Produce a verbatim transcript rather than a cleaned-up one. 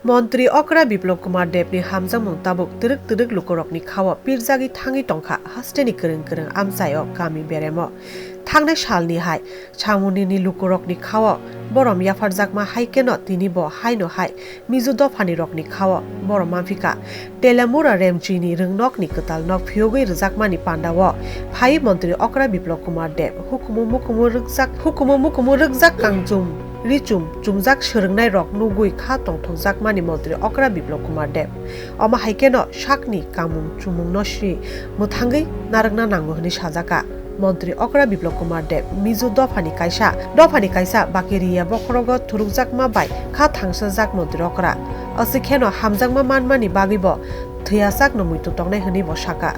Montri okra Biplab Kumar Debni hamjakmung tabuk twrwk twrwk lukurokni khao pirjagwi thangwi tongkha hasteni kwrwng kwrwng amchaio kami beremo. Thangnai salni hai Changmunini lukurokni khao borom yapharjakma hai kheno tini bo haino hai Mizo dophani rokni khao borom manphika. Telamura Remchini rwngnokni kwtal nok phiyogwi rwjakmani pandao phai Montri okra Biplab Kumar Deb hukumu mukumu rwkjak, hukumu mukumu rwkjak kangchum richum chumjak swrwngnai rok nugwi kha tongthokjakmani Montri okra Biplab Kumar Deb. Omo hai kheno sakni kamung chumungno sri mwthangwi narwkna nango hwnwi sajaka. Montri okra Biplab Kumar Deb Mizo dophani kaisa, dophani kaisa baki riya bokhorogo thurukjakma bai kha thangsajak montri okra. Aswk kheno hamjakma manmani bagwibo thwiyasakno muitu tongnai hwnwi bo saka.